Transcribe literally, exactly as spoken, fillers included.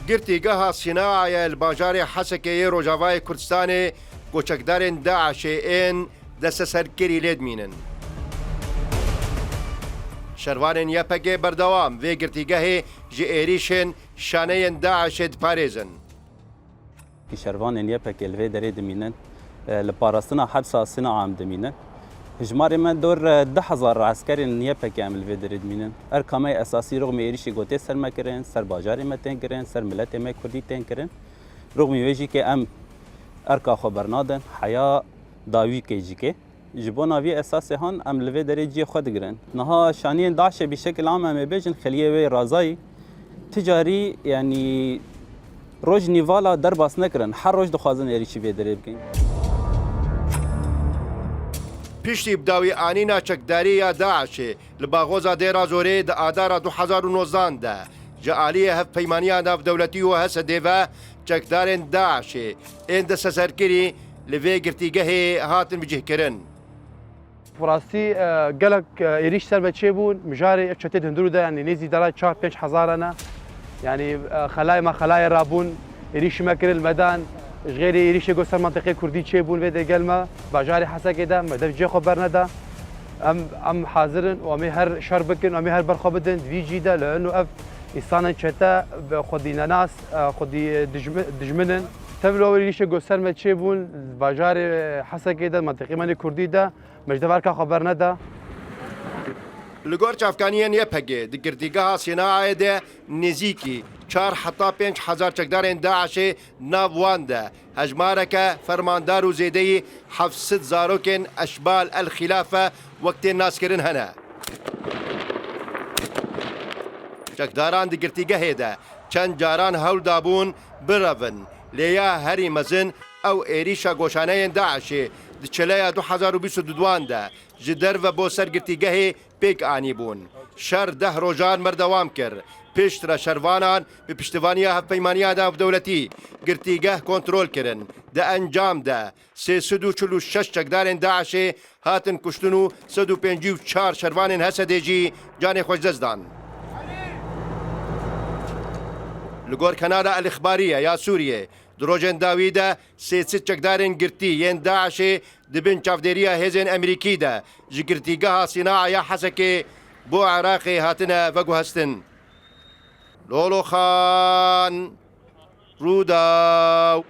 Girtîgeha Sînaayê li bajarê Hesekê yê Rojavayê Kurdistanê ku çekdarên DAIŞê ên desteserkirî lê dimînin. Şervanên Y P G berdewam vê girtîgehê ji êrîşên şaneyên DAIŞê diparêzin. Şervanên Y P G li vê derê dimînin, e, li parastina hepsa Sînaa em dimînin. Hijmarê me dor, e, du hezar eskerên Y P G em li vê derê dimînin. Erka me esasî rûxmê êrîşê ku tê ser me kirin, ser bajarê me tên kirin, ser miletê me kurdî tên kirin. Rûxmê wê jî ke em erka xwe bernadin, heya dawî kê jî kê. Ji bona vî esasê han em li vê derê cihê xwe digirin. Niha şaniyên DAIŞê bi şekil am em ê bêjin xeliyê wê razayî. Ti carî, yanî, roj nîvala derbas nekirin. Her roj dixwazin êrîşî vê derê bikin. Piştî bi dawî anîna çekdarî ya DAIŞê li baxoza Dêra Zorê di Adara du hezar û nozdan de ji aliyê Hevpeymaniya Navdewletî û H S D'ê ve çekdarên DAIŞê ên desteserkirî li vê girtîgehê hatin bicihkirin. Bi rastî, e, gelek, e, êrîş ser me çêbûn. Mijarê ev çetê di hundirû de, yanî nêzî dara çar pênc hezar ne. Yanî, e, xelayê me xelayê rabûn, êrîşî me kirin li me dan. Ji xêrê êrîşê ku ser mentiqê kurdî çêbûn vê dê gel me, bajarê Hesekê de, me dev cihê xwe berneda. Em, em hazir in û em ê her şer bikin, em ê her ber xwe bidin. Di vî cî de li eno ev însanên çete bi xwedî nenas, e, xwedî dijmi-, dijmin in. Tevlo êrîşê ku ser me çêbûn, bajarê Hesekê de, mentiqê me nê kurdî de, me ji dev erka xwe berneda. Li gor çavkaniyên Y P G di girtîgeha Sînaayê de nêzîkî çar heta pênc hezar çekdarên DAIŞê nav wan de hejmareke fermandar û zêdeyî heft sed zarokên Eşbal El Xîlafe wek tên naskirin hene. Çekdaran di girtîgehê de çend caran hewl dabûn birevin, lê ya herî mezin ew êrîşa goşaneyên DAIŞê di çileya du hezar û bîst û duan de ji derve bo ser girtîgehê pêk anîbûn. Şer deh rojan berdewam kir. Piştre şervanan bi piştevaniya Hevpeymaniya Navdewletî girtîgeh kontrol kirin. Di encam de sê sed û çil û şeş çekdarên DAIŞê hatin kuştin û sed û pêncî û çar şervanên H S D'ê jî canê xwe ji dest dan. Li gor Kanala El Îxbariye ya Sûriyê, di rojên dawî de sê sed çekdarên girtî yên DAIŞê di bin çavdêriya hêzên Amerîkî de ji girtîgeha Sînaa ya Hesekê bo Iraqê hatine veguhestin. Lolo Xan, Rûdaw.